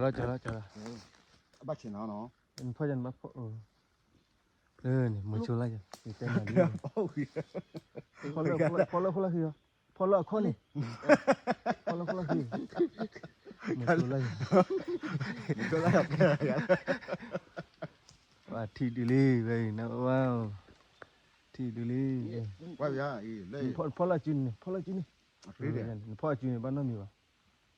ကၠီလီၤကၠီလီၤ, ဘၣ်ဆ့ၣ်နီၤနီၤ, နဖီၣ်ယၤနဘၣ်ဖီၣ်, လၢန့ၣ် မိၤဆိလၢယၤ ယတဲနၤလံ, ဖီၣ်လၢဖီၣ်လၢဖီၣ်လၢဃံ, ဖီၣ်လၢဖီၣ်လၢဃံ, မိၤဆိလၢယၤ, ပှၤထံၣ်ဒုးလံ ဝဲအံၤ နဝဲ, ထံၣ်ဒုးလံ, ဖီၣ်လၢအစုန့ၣ် ဖီၣ်လၢအစုန့ၣ်, နဖီၣ်အစုန့ၣ် ဘၣ်နီတမံၤဘၣ်,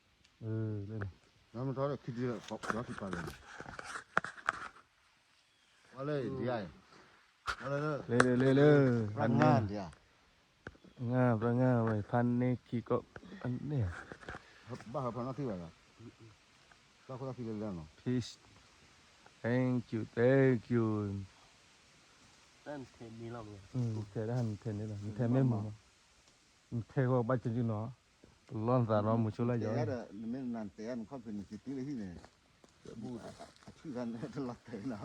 လၢန့ၣ် လၢ လၢ လၢ လၢ ဖးန့ၢ်ခံကီး, ဖးန့ၢ်, ဘၣ်ဟးဖးနီၣ်ထံၣ်ဘၣ်လီၤ, ဘၣ်ခိၣ်သီၣ်ခံလၢလၢနီၤ, peace, thank you, thank you, ထဲဒၣ်နထဲန့ၣ်လီၤ, နထဲမ့ၢ်မူ, နထဲဂီၤဘၣ်ကၠီကၠီနီၤ, ပလီၢ်နသးနီၤ မိၤဆိလၢယၤ, နမ့ၢ်နတဲနခီၣ်ဖံးန့ၣ် ကတုၤလၢဟံၣ်န့ၣ်, အဆူၣ်ခါန့ၣ် တလီၤတဲာ်နီၤ,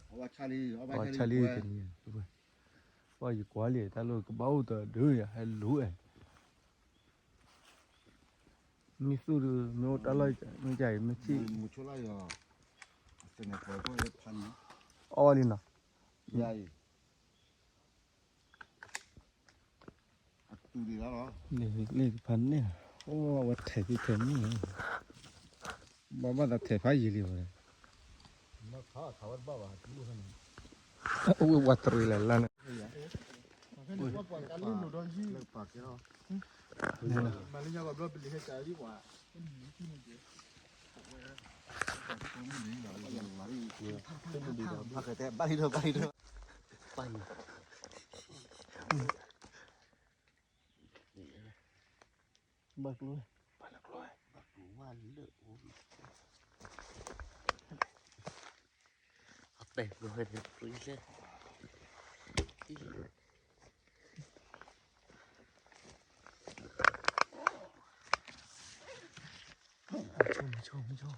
အဝဲဆါလံ, အဝဲဆါလံ, ပှၤယကွၢ်လံ တၢ်လီၢ်ကဘၣ်အိၣ်တဒုယၤ ဟဲလူၤအဲၣ်, မ့ၢ်သူၣ်ဒုး မ့ၢ်အိၣ်တၢ်လီၢ်မ့ၢ်ကၢ်အံၤ မ့ၢ်ထံၣ်, အီၣ်လံနီၤ, လံဖးန့ၢ်, အိၣ်ဝဲထဲးသ့ထဲးမုၢ်, ဘၣ်ဘၣ်သးထဲးဖးယံာ်လံဝဲ, အိၣ်ဝဲပှၤတရံးလၢ်လၢ်န့ၣ်, ဘၣ်ကျိ, ဘၣ်ကျိ, ဘၣ်ကျိဝဲလၢ, အပဲာ်ကျိဝဲလၢ, မဆိ မဆိ မဆိ